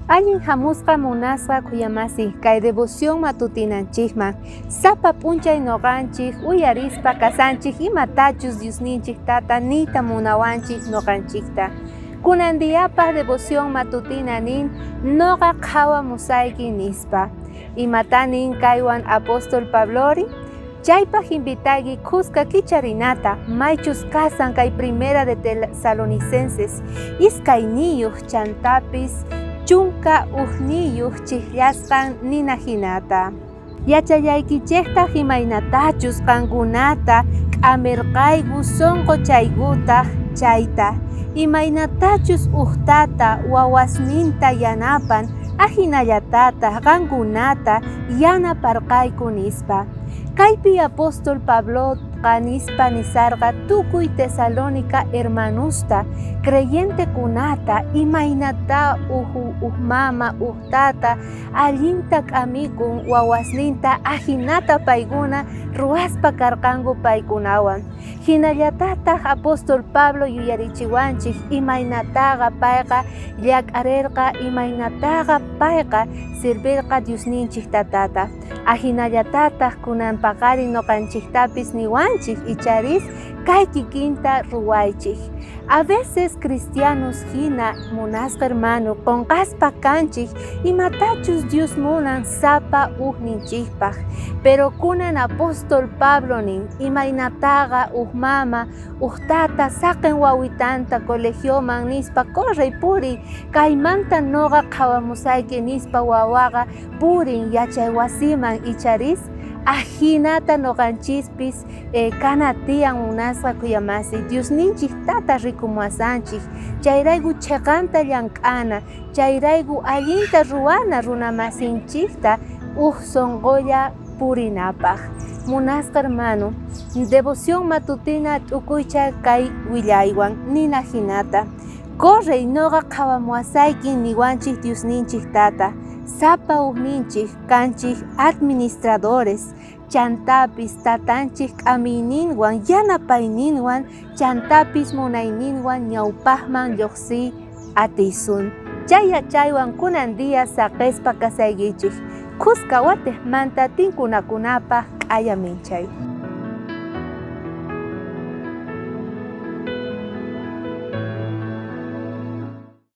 Allin hamusqa munasqa khuyamasi kay devoción matutinanchikman sapa p'unchay noqanchik uyarispa kasanchik imatachus Diosninchik tata niyta munawanchik noqanchikta. Kunan diyapaq devoción matutina nin noqa qhawamusayki nispa. Imatá nin kaywan apóstol Pablori? Chaypaj invitayki khuska kicharinata, maychus kasan kay Primera de Tesalonicenses iskayniyuj chantapis 11 chijllasqan nina jinata. Yachallaykichejtaj imaynatachus qankunata k'amerqayku sonqochaykutaj chayta, imaynatachus uj tata wawasninta yanapan, ajinallatataj qankunata yanaparqayku, nispa. Kaypi apóstol Pabloqa nispa nisarqa tukuy Tesalónica hermanosta, creyentekunata, imaynatá uj uj mama, uj tata allinta k'amikun wawasninta, ajinata paykuna ruwaspa karqanku paykunawan. Jinallatataj apóstol Pablo yuyarichiwanchej imaynataqa payqa llak'arerqa, imaynataqa payqa sirverqa Diosninchej tatata. Ajinallatataj kunan paqarin noqanchejtapis niwanchej icharis kay kikinta ruwaychej. A veces cristianos jina munasqa hermano qonqaspa kanchej imatachus Dios munan sapa ujninchejpaj. Pero kunan apóstol Pablo nin imaynataqa uj mama uj tata saqen wawitanta colegioman nispa correy puriy kaymanta noqa qhawamusayki nispa wawaqa purin yachaywasiman icharis ajinata noqanchispis kana tiyan munasqa khuyamasi Diosninchik tata rikumuwasanchik chayrayku cheqanta llank'ana chayrayku allinta ruwana runamasinchikta uj sonqolla purinapaj. Munasqa hermano, devoción matutina t'ukuycha kay willaywan nina jinata. Correy noqa qhawamuwasayki niwanchik Diosninchik tata, sapa ujninchik kanchik administradores, chantapis tatanchik k'amiyninwan yanapayninwan chantapis munayninwan ñawpajman llojsiy atisun. Chay yachaywan kunan día saqespa kasaykichik, khuska watejmanta tinkunakunapaj q'aya minchay.